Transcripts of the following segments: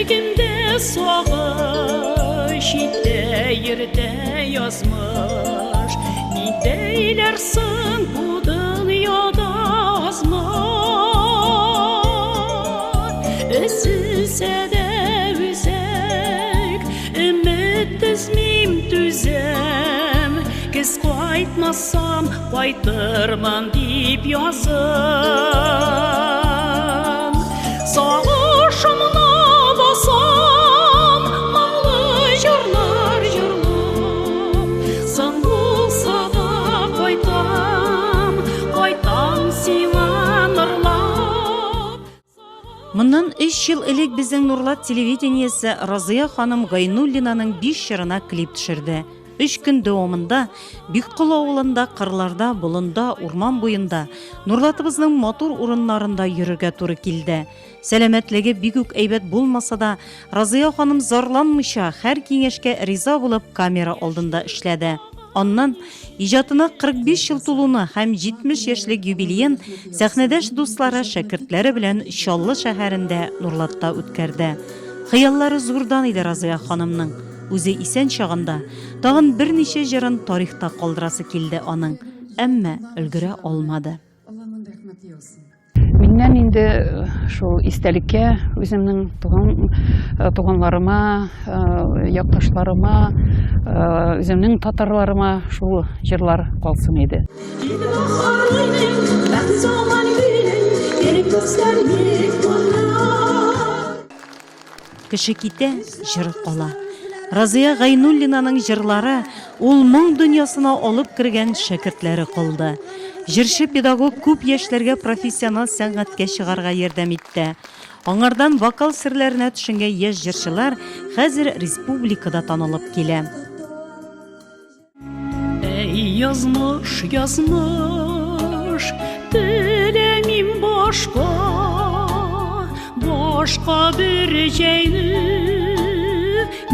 Йөрәгемдә сагыш итә йөртә язмыш. Нидәйләр соң бу дөньяда язмыш? Өзелсә дә үзәк, өмет өзмим, түзәм. Көз кайтмасам, кайтырмын дип язын. Сагышымны басам, моңлы җырлар җырлап. Соң булса да кайтам, кайтам сиңа нырлап. Моннан өч ел элек безнең Нурлат телевидениесе Разыя ханым Гайнуллинаның биш җырына клип төшерде. Өч көн дәвамында Биккол авылында, кырларда, болында, урман буенда, Нурлатыбызның матур урыннарында йөрергә туры килде. Сәламәтлеге бик үк әйбәт булмаса да, Разыя ханым зарланмыйча, һәр киңәшкә риза булып камера алдында эшләде. Аннан, иҗатына 45 ел тулуны һәм 70 яшьлек юбилеен сәхнәдәш дуслары, шәкертләре белән Чаллы шәһәрендә, Нурлатта үткәрде. Хыяллары зурдан иде Разыя ханымның. Үзе исән чагында тагын берничә җырын тарихта калдырасы килде аның, әмма өлгерә алмады. Алланың рәхмәте яусын. Миннән инде э, шул истәлеккә үземнең туган э, туганнарыма, э, якташларыма, үземнең татарларыма шул җырлар калсын иде. Кеше китә, җыры кала. Разыя Гайнуллинаның җырлары ул моң дөньясына алып кергән шәкертләре калды. Җырчы-педагог күп яшьләргә профессионал сәнгатькә чыгарга ярдәм итте. Аңардан вокал серләренә төшенгән яшь җырчылар хәзер республикада танылып килә. Әй, язмыш, язмыш, теләмим башка, башка бер җәйне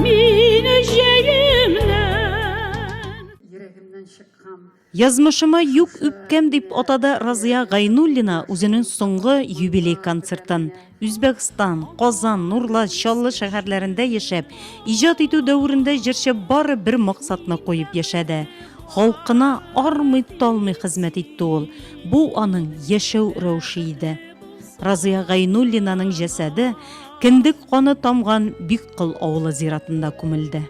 мин җәемнән. Йөрәгемнән чыккан Язмышыма юк үпкәм дип атады Разыя Гайнуллина үзенең соңгы юбилей концертын. Үзбәкстан, Казан, Нурлат, Чаллы шәһәрләрендә яшәп, иҗат итү дәверендә җырчы бары бер максатны куеп яшәде. Халкына армый-талмый хезмәт итте ул. Бу аның яшәү рәвеше иде. Разыя Гайнуллинаның җәсәде кендек каны тамган Биккол авылы зиратында күмелде.